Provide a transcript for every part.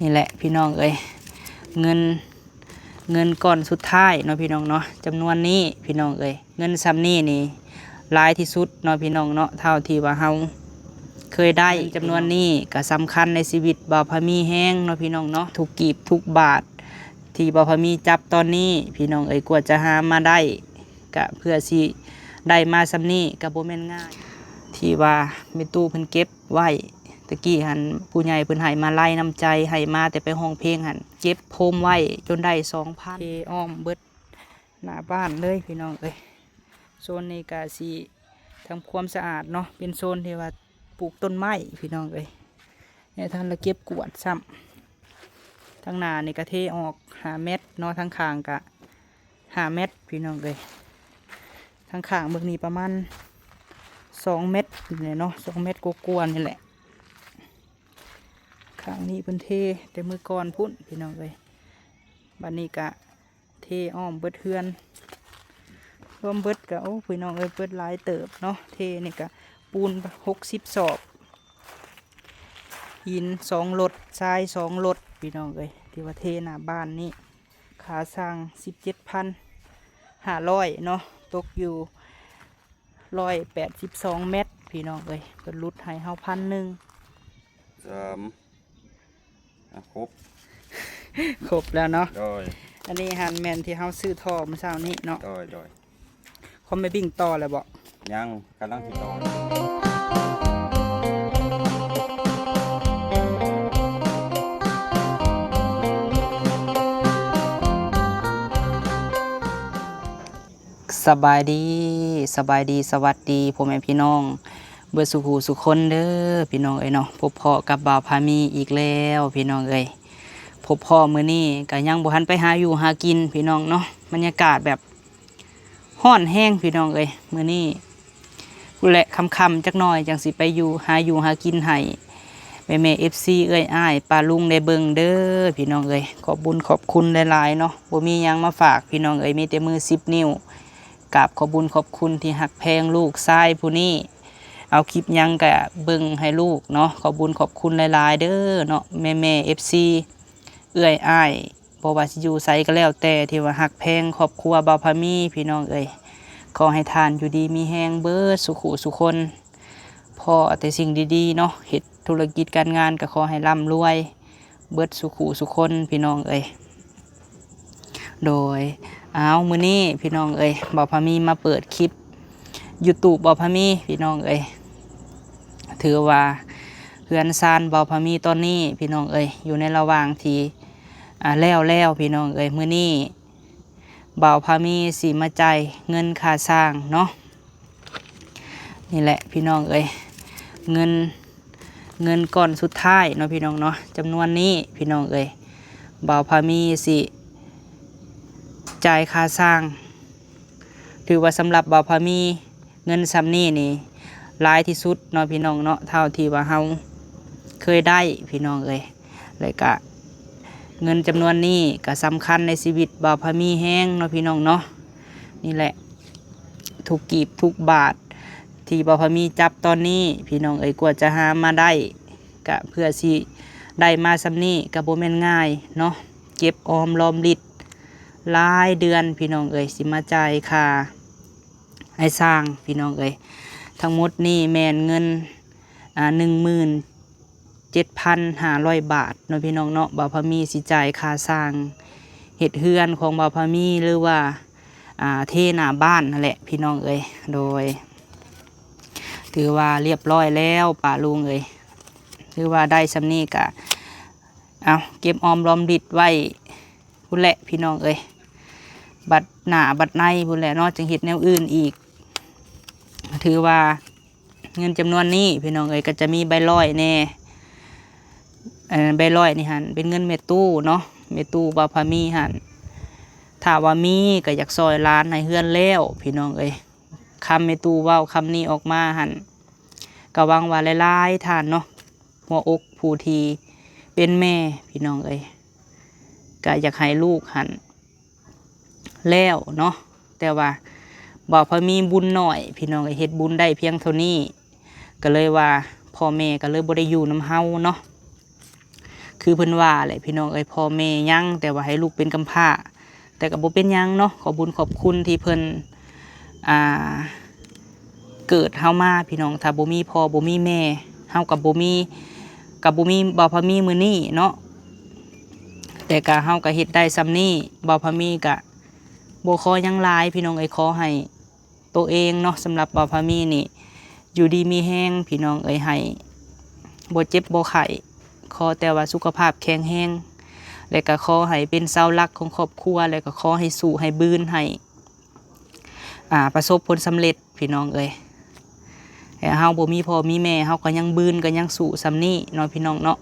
ນີ້ແຫຼະພີ່ນ້ອງເອີຍ ເງິນ ເງິນກ້ອນສຸດທ້າຍເນາະພີ່ນ້ອງເນາະ ຈຳນວນນີ້ພີ່ນ້ອງເອີຍ ເງິນຊ່ຳນີ້ນີ້ຫຼາຍທີ່ສຸດເນາະພີ່ນ້ອງເນາະ ເທົ່າທີ່ວ່າເຮົາເຄີຍໄດ້ ເງິນຈຳນວນນີ້ກໍສຳຄັນໃນຊີວິດບ່າວພາມີແຮງເນາະພີ່ນ້ອງເນາະ ທຸກກີບທຸກບາດທີ່ບ່າວພາມີຈັບຕອນນີ້ພີ່ນ້ອງເອີຍ ກວ່າຈະຫາມາໄດ້ ກະເພື່ອຊິໄດ້ມາຊ່ຳນີ້ກະບໍ່ແມ່ນງ່າຍ ທີ່ວ່າແມ່ຕູ້ເພິ່ນເກັບໄວ້ ແຕ່ກີ້ຫັ້ນຜູ້ໃຫຍ່ເພິ່ນໃຫ້ມາໄລນ້ຳໃຈ ໃຫ້ມາແຕ່ໄປຮ້ອງເພງຫັ້ນ ເກັບໂຮມໄວ້ຈົນໄດ້ສອງພັນ ເທອ້ອມເບິດໜ້າບ້ານເລີຍພີ່ນ້ອງເອີຍ ໂຊນນີ້ກະຊິທຳຄວາມສະອາດເນາະ ເປັນໂຊນທີ່ວ່າ ປູກຕົ້ນໄມ້ພີ່ນ້ອງເອີຍ ຍັງບໍ່ທັນລະເກັບກວາດຊ້ຳ ທາງໜ້ານີ້ກະເທອອກຫ້າແມັດເນາະ ທາງຂ້າງກະຫ້າແມັດພີ່ນ້ອງເອີຍ ທາງຂ້າງເບິ່ງນີ້ປະມານສອງແມັດນີ້ແຫຼະເນາະ ສອງແມັດກວ່າໆນີ້ແຫຼະ ຂ້າງນີ້ເພິ່ນເທແຕ່ມື້ກ່ອນພຸ້ນພີ່ນ້ອງເອີຍ ບາດນີ້ກະ ເທອ້ອມເບິດເຮືອນ ລວມເບິດກະ ໂອ້ ພີ່ນ້ອງເອີຍ ເບິດຫຼາຍເຕີບເນາະ ເທນີ້ກະປູນຫົກສິບສອບ ຫີນສອງລົດ ຊາຍສອງລົດ ພີ່ນ້ອງເອີຍ ທີ່ວ່າເທໜ້າບ້ານນີ້ ຄ່າຊ່າງສິບເຈັດພັນຫ້າຮ້ອຍເນາະ ຕົກຢູ່ ຮ້ອຍແປດສິບສອງແມັດ ພີ່ນ້ອງເອີຍ ເພິ່ນຫຼຸດໃຫ້ເຮົາພັນໜຶ່ງ ສາມ ອ່ະ ຄົບ ຄົບແລ້ວເນາະ ໂດຍ ອັນນີ້ຫັ້ນແມ່ນທີ່ເຮົາຊື້ທໍ່ມື້ເຊົ້ານີ້ເນາະ ໂດຍ ໂດຍ ຄອມໄປບິ້ງຕໍ່ແລ້ວບໍ່? ຍັງ ກຳລັງຊິຕໍ່ ສະບາຍດີ ສະບາຍດີ ສະຫວັດດີພໍ່ແມ່ພີ່ນ້ອງເບິດສູ່ຜູ້ສູ່ຄົນເດີພີ່ນ້ອງເອີຍເນາະ ພົບພໍ້ກັບບ່າວພາມີອີກແລ້ວພີ່ນ້ອງເອີຍ ພົບພໍ້ມື້ນີ້ກະຍັງບໍ່ທັນໄປຫາຢູ່ຫາກິນພີ່ນ້ອງເນາະ ບັນຍາກາດແບບ ຮ້ອນແຮງພີ່ນ້ອງເອີຍ ມື້ນີ້ພຸ້ນແຫຼະ ຄ່ຳໆຈັກໜ່ອຍຈັ່ງຊິໄປຢູ່ ຫາຢູ່ຫາກິນໃຫ້ແມ່ໆ ເອັຟຊີ ເອື້ອຍອ້າຍ ປ້າລຸງໄດ້ເບິ່ງເດີພີ່ນ້ອງເອີຍ ຂອບບຸນຂອບຄຸນຫຼາຍໆເນາະ ບໍ່ມີຫຍັງມາຝາກພີ່ນ້ອງເອີຍ ມີແຕ່ມືສິບນິ້ວ ກາບຂອບບຸນຂອບຄຸນທີ່ຮັກແພງລູກຊາຍຜູ້ນີ້ ເອົາຄລິບຫຍັງກະເບິ່ງໃຫ້ລູກເນາະ ຂອບບຸນຂອບຄຸນຫຼາຍໆເດີເນາະ ແມ່ໆ ເອັຟຊີ ເອື້ອຍອ້າຍ ບໍ່ວ່າຊິຢູ່ໃສກໍແລ້ວແຕ່ ທີ່ວ່າຮັກແພງຄອບຄົວບ່າວພາມີພີ່ນ້ອງເອີຍ ຂໍໃຫ້ທ່ານຢູ່ດີມີແຮງເບິດສູ່ຜູ້ສູ່ຄົນ ພໍ້ແຕ່ສິ່ງດີໆເນາະ ເຮັດທຸລະກິດການງານກໍຂໍໃຫ້ລ່ຳລວຍເບິດສູ່ຜູ້ສູ່ຄົນພີ່ນ້ອງເອີຍ ໂດຍ ອ້າວ ມື້ນີ້ພີ່ນ້ອງເອີຍ ບ່າວພາມີມາເປີດຄລິບຢູທູບບ່າວພາມີພີ່ນ້ອງເອີຍ ຖືວ່າເຮືອນຊານບ່າວພາມີຕອນນີ້ພີ່ນ້ອງເອີຍ ຢູ່ໃນລະຫວ່າງທີ່ ອ່າ ແລ້ວແລ້ວພີ່ນ້ອງເອີຍ ມື້ນີ້ບ່າວພາມີຊິມາຈ່າຍເງິນຄ່າສ້າງເນາະ ນີ້ແຫຼະພີ່ນ້ອງເອີຍ ເງິນ ເງິນກ້ອນສຸດທ້າຍເນາະພີ່ນ້ອງເນາະ ຈຳນວນນີ້ພີ່ນ້ອງເອີຍ ບ່າວພາມີຊິຈ່າຍຄ່າສ້າງ ຖືວ່າສຳລັບບ່າວພາມີ ເງິນຊ່ຳນີ້ນີ້ຫຼາຍທີ່ສຸດເນາະພີ່ນ້ອງເນາະ ເທົ່າທີ່ວ່າເຮົາເຄີຍໄດ້ພີ່ນ້ອງເອີຍ ແລະກະເງິນຈຳນວນນີ້ກະສຳຄັນໃນຊີວິດບ່າວພາມີແຮງເນາະພີ່ນ້ອງເນາະ ນີ້ແຫຼະ ທຸກກີບທຸກບາດທີ່ບ່າວພາມີຈັບຕອນນີ້ພີ່ນ້ອງເອີຍ ກວ່າຈະຫາມາໄດ້ ກະເພື່ອຊິໄດ້ມາຊ່ຳນີ້ກະບໍ່ແມ່ນງ່າຍເນາະ ເກັບອອມລອມລິດຫຼາຍເດືອນພີ່ນ້ອງເອີຍ ຊິມາຈ່າຍຄ່າ ອ້າຍຊ່າງພີ່ນ້ອງເອີຍ ທັງໝົດນີ້ແມ່ນເງິນ ອ່າ ໜຶ່ງໝື່ນເຈັດພັນຫ້າຮ້ອຍບາດເນາະພີ່ນ້ອງເນາະ ບ່າວພາມີຊິຈ່າຍຄ່າຊ່າງເຮັດເຮືອນຂອງບ່າວພາມີ ຫຼືວ່າ ອ່າ ເທໜ້າບ້ານຫັ້ນແຫຼະພີ່ນ້ອງເອີຍ ໂດຍ ຖືວ່າລຽບຮ້ອຍແລ້ວປ້າລຸງເອີຍ ຖືວ່າໄດ້ຊ່ຳນີ້ກະ ເອົາ ເກັບອອມລອມລິດໄວ້ ພຸ້ນແຫຼະພີ່ນ້ອງເອີຍ ບັດໜ້າບັດໃນພຸ້ນແຫຼະເນາະ ຈຶ່ງເຮັດແນວອື່ນອີກ ຖືວ່າເງິນຈຳນວນນີ້ພີ່ນ້ອງເອີຍ ກໍຈະມີໃບຮ້ອຍແດ່ ເອີ ໃບຮ້ອຍນີ້ຫັ້ນເປັນເງິນແມ່ຕູ້ເນາະ ແມ່ຕູ້ບ່າວພາມີຫັ້ນ ຖ້າວ່າມີກໍຢາກຊ່ອຍຫຼານໃຫ້ເຮືອນແລ້ວພີ່ນ້ອງເອີຍ ຄຳແມ່ຕູ້ເວົ້າຄຳນີ້ອອກມາຫັ້ນ ກໍຫວັງວ່າຫຼາຍໆທ່ານເນາະ ຫົວອົກຜູ້ທີ່ເປັນແມ່ພີ່ນ້ອງເອີຍ ກະຢາກໃຫ້ລູກຫັ້ນແລ້ວເນາະ ແຕ່ວ່າບ່າວພາມີບຸນໜ້ອຍພີ່ນ້ອງເອີຍ ເຮັດບຸນໄດ້ພຽງເທົ່ານີ້ ກໍເລີຍວ່າພໍ່ແມ່ກໍເລີຍບໍ່ໄດ້ຢູ່ນຳເຮົາເນາະ ຄືເພິ່ນວ່າແຫຼະພີ່ນ້ອງເອີຍ ພໍ່ແມ່ຍັງ ແຕ່ວ່າໃຫ້ລູກເປັນກຳພ້າ ແຕ່ກໍບໍ່ເປັນຫຍັງເນາະ ຂອບບຸນຂອບຄຸນທີ່ເພິ່ນ ອ່າ ເກີດເຮົາມາພີ່ນ້ອງ ຖ້າບໍ່ມີພໍ່ບໍ່ມີແມ່ ເຮົາກໍບໍ່ມີ ກໍບໍ່ມີບ່າວພາມີມື້ນີ້ເນາະ ແຕ່ກໍເຮົາກໍເຮັດໄດ້ສ່ຳນີ້ ບ່າວພາມີກໍບໍ່ຂໍຫຍັງຫຼາຍພີ່ນ້ອງເອີຍ ຂໍໃຫ້ ໂຕເອງເນາະ ສຳລັບບ່າວພາມີນີ້ ຢູ່ດີມີແຮງພີ່ນ້ອງເອີຍ ໃຫ້ບໍ່ເຈັບບໍ່ໄຂ້ ຂໍແຕ່ວ່າສຸຂະພາບແຂງແຮງ ແລະກໍຂໍໃຫ້ເປັນເສົາຫຼັກຂອງຄອບຄົວ ແລະກໍຂໍໃຫ້ສູ້ໃຫ້ບືນ ໃຫ້ ອ່າ ປະສົບຜົນສຳເລັດພີ່ນ້ອງເອີຍ. ແຕ່ເຮົາບໍ່ມີພໍ່ມີແມ່ ເຮົາກໍຍັງບືນ ກໍຍັງສູ້ສ່ຳນີ້ເນາະ ພີ່ນ້ອງເນາະ.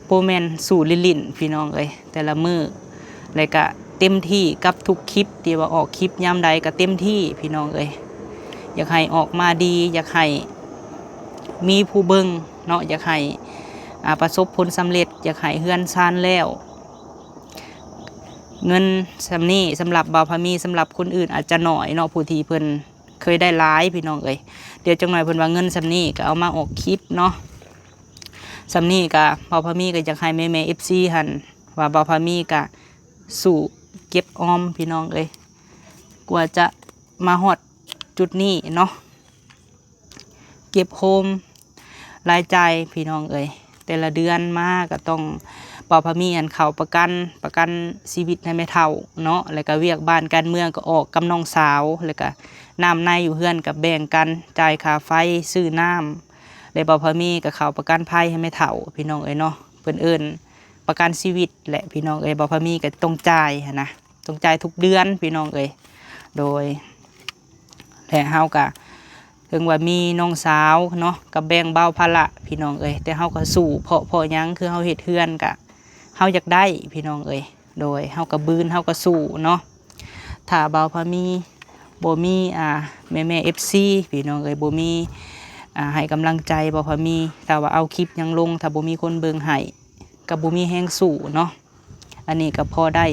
ບໍ່ແມ່ນສູ້ຫຼິ້ນໆ ພີ່ນ້ອງເອີຍ ແຕ່ລະມື້ ແລະກະເຕັມທີ່ກັບທຸກຄລິບ ທີ່ວ່າອອກຄລິບຍາມໃດກະເຕັມທີ່ ພີ່ນ້ອງເອີຍ. ຢາກໃຫ້ອອກມາດີ ຢາກໃຫ້ມີຜູ້ເບິ່ງເນາະ ຢາກໃຫ້ ອ່າ ປະສົບຜົນສຳເລັດ ຢາກໃຫ້ເຮືອນຊານແລ້ວ. ເງິນສ່ຳນີ້ສຳລັບບ່າວພາມີ ສຳລັບຄົນອື່ນອາດຈະໜ້ອຍເນາະ ຜູ້ທີ່ເພິ່ນເຄີຍໄດ້ຫຼາຍ ພີ່ນ້ອງເອີຍ. ດຽວຈັກໜ້ອຍເພິ່ນວ່າເງິນສ່ຳນີ້ກະເອົາມາອອກຄລິບເນາະ. ສ່ຳນີ້ກະບ່າວພາມີກະຢາກໃຫ້ແມ່ໆ ເອັຟຊີ ຫັ້ນ ວ່າບ່າວພາມີກະສູ້ເກັບອອມ ພີ່ນ້ອງເອີຍ ກວ່າຈະມາຮອດຈຸດນີ້ເນາະ. ເກັບໂຮມລາຍຈ່າຍ ພີ່ນ້ອງເອີຍ ແຕ່ລະເດືອນມາກະຕ້ອງ ບ່າວພາມີຫັ້ນເຂົ້າປະກັນ ປະກັນຊີວິດໃຫ້ແມ່ເຖົ້າເນາະ ແລ້ວກະວຽກບ້ານການເມືອງກະອອກກັບນ້ອງສາວ ແລ້ວກະນ້ຳໃນຢູ່ເຮືອນກະແບ່ງກັນ ຈ່າຍຄ່າໄຟ ຊື້ນ້ຳ ແລະບ່າວພາມີກະເຂົ້າປະກັນໄພໃຫ້ແມ່ເຖົ້າ ພີ່ນ້ອງເອີຍເນາະ. ເພິ່ນເອີ້ນປະກັນຊີວິດແຫຼະ ພີ່ນ້ອງເອີຍ ບ່າວພາມີກະຕ້ອງຈ່າຍຫັ້ນນະ ຕ້ອງຈ່າຍທຸກເດືອນ ພີ່ນ້ອງເອີຍ. ໂດຍ ແລະເຮົາກະເຖິງວ່າມີນ້ອງສາວເນາະ ກະແບ່ງເບົາພາລະ ພີ່ນ້ອງເອີຍ ແຕ່ເຮົາກະສູ້ ເພາະ ເພາະຫຍັງ ຄືເຮົາເຮັດເຮືອນກະ ເຮົາຢາກໄດ້ ພີ່ນ້ອງເອີຍ. ໂດຍ ເຮົາກະບືນ ເຮົາກະສູ້ເນາະ. ຖ້າບ່າວພາມີບໍ່ມີ ອ່າ ແມ່ໆ ເອັຟຊີ ພີ່ນ້ອງເອີຍ ບໍ່ມີ ອ່າ ໃຫ້ກຳລັງໃຈບ່າວພາມີ ຖ້າວ່າເອົາຄລິບຫຍັງລົງ ຖ້າບໍ່ມີຄົນເບິ່ງໃຫ້ ກະບໍ່ມີແຮງສູ້ເນາະ. ອັນນີ້ກະພໍໄດ້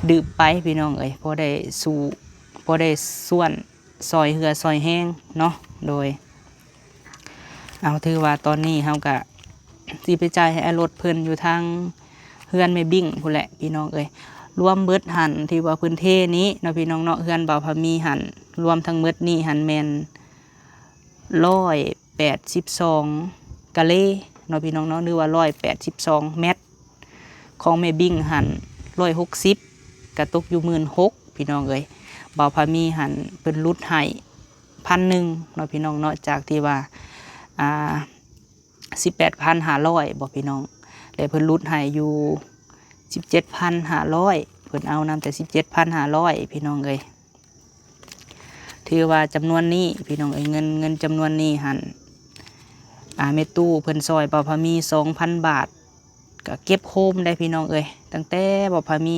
ດື່ມໄປ ພີ່ນ້ອງເອີຍ ພໍໄດ້ສູ້ ພໍໄດ້ຊ່ວນຊ່ອຍເຫື່ອຊ່ອຍແຮງເນາະ. ໂດຍ ເອົາ ຖືວ່າຕອນນີ້ເຮົາກະຊິໄປຈ່າຍໃຫ້ອ້າຍລົດເພິ່ນຢູ່ທາງເຮືອນແມ່ບິ້ງພຸ້ນແຫຼະ ພີ່ນ້ອງເອີຍ. ລວມເບິດຫັ້ນ ທີ່ວ່າເພິ່ນເທນີ້ເນາະ ພີ່ນ້ອງເນາະ ເຮືອນບ່າວພາມີຫັ້ນ ລວມທັງໝົດນີ້ຫັ້ນແມ່ນ ຮ້ອຍແປດສິບສອງກະເລເນາະ ພີ່ນ້ອງເນາະ ຫຼືວ່າຮ້ອຍແປດສິບສອງແມັດ. ຂອງແມ່ບິ້ງຫັ້ນຮ້ອຍຫົກສິບ ກະຕົກຢູ່ໝື່ນຫົກ ພີ່ນ້ອງເອີຍ. ບ່າວພາມີຫັ້ນເພິ່ນຫຼຸດໃຫ້ພັນໜຶ່ງເນາະ ພີ່ນ້ອງເນາະ ຈາກທີ່ວ່າ ອ່າ ສິບແປດພັນຫ້າຮ້ອຍ ບໍ່ ພີ່ນ້ອງ ແລະເພິ່ນຫຼຸດໃຫ້ຢູ່ສິບເຈັດພັນຫ້າຮ້ອຍ ເພິ່ນເອົານຳແຕ່ສິບເຈັດພັນຫ້າຮ້ອຍ ພີ່ນ້ອງເອີຍ. ຖືວ່າຈຳນວນນີ້ ພີ່ນ້ອງເອີຍ ເງິນ ເງິນຈຳນວນນີ້ຫັ້ນ ອ່າ ແມ່ຕູ້ເພິ່ນຊ່ອຍບ່າວພາມີສອງພັນບາດ ກະເກັບໂຮມໄດ້ ພີ່ນ້ອງເອີຍ. ຕັ້ງແຕ່ບ່າວພາມີ